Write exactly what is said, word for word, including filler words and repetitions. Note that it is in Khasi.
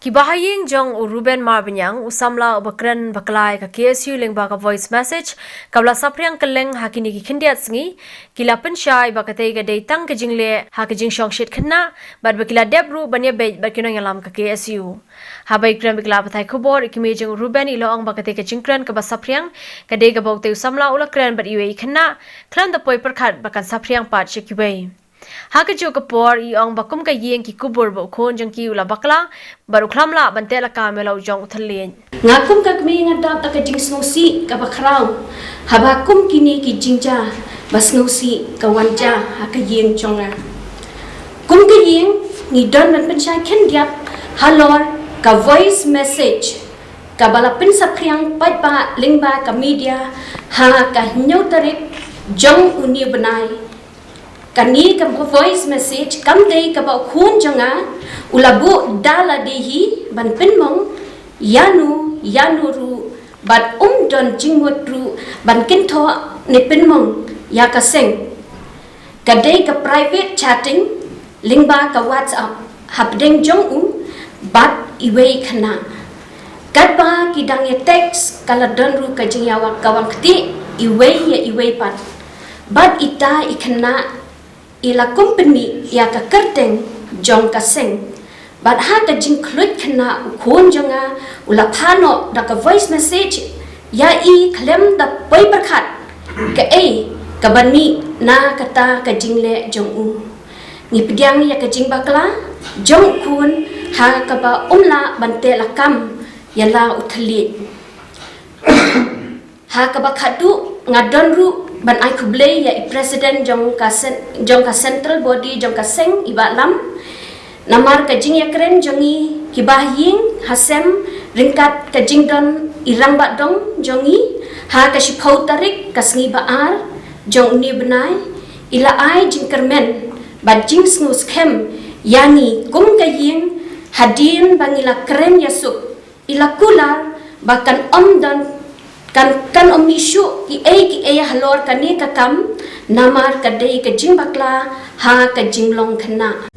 Ki bahaïing jong u Reuben Marbaniang, u samla uba kren bakla ïa ka K S U lyngba ka voice message kaba la saphriang kylleng ha kine ki khyndiat sngi, ki la pynshai ba katei ka dei tang ka jingleh ha ka jingshongshit khynnah bad ba ki la dep ruh ban ïabeit bad ki nongïalam ka K S U. Haba kren bad ki lad pathai khubor, i kmie jong u Reuben i la ong ba katei ka jingkren kaba saphriang ka dei kaba utei u samla u la kren bad iwei i khynnah khlem da poi pyrkhat ba kan saphriang pat sha kiwei. Ha kajuh ka por i ong ba kum ka ïing ki kubur ba u khun jong ki u la bakla bad u khlem lah ban teh lakam ïa la u jong u thylliej. Nga kum ka kmie nga dap da ka jingsngewsih kaba khraw haba kum kine ki jingjia ba sngewsih ka wan jia ha ka ïing jong nga. Kum ka ïing ngi don ban pynshai khyndiat halor ka voice message kaba la pynsaphriang paidbah lyngba ka media ha ka hynñiew tarik jong une u bnai. Kane ka voice message kam dei kaba u khun jong nga u la buh da lade hi ban pynmong ïano ïano ruh bad um don jingmut ruh ban kynthoh ne pynmong ïa ka seng. Ka dei ka private chatting lyngba ka WhatsApp hapdeng jong u bad iwei i khynnah. Katba ki dang ïa text ka la don ruh ka jingïawad kawang kti iwei ïa iwei pat. Bad ita i khynnah i la kum pynmih ïa ka kyrteng jong ka seng. Bad ha ka jingkhluit khynnah u khun jong nga u la phah noh da ka voice message ïa i khlem da poi pyrkhat kaei kaban mih na kata ka jingleh jong u. Ngi pdiang ïa ka jingbakla jong u khun ha kaba um lah ban teh lakam ïa la u thylliej. Ha kaba khatduh nga don ruh ban ai khublei ïa i president jong ka sen, jong ka central body jong ka seng i Bah Lam. Namar ka jingïakren jong ngi ki bahaïing hasem ryngkat ka jingdon i rangbah dong jong ngi ha ka shiphew tarik ka sngi ba ar jong une u bnai i la ai jingkyrmen bad jingsngewskhem ïa ngi kum ka ïing hadien ba ngi la kren ïasuk. I la kular ba kan ym don, kan, kan ym mih shuh kiei kiei halor kane ka kam namar ka dei ka jingbakla ha ka jinglong khynnah.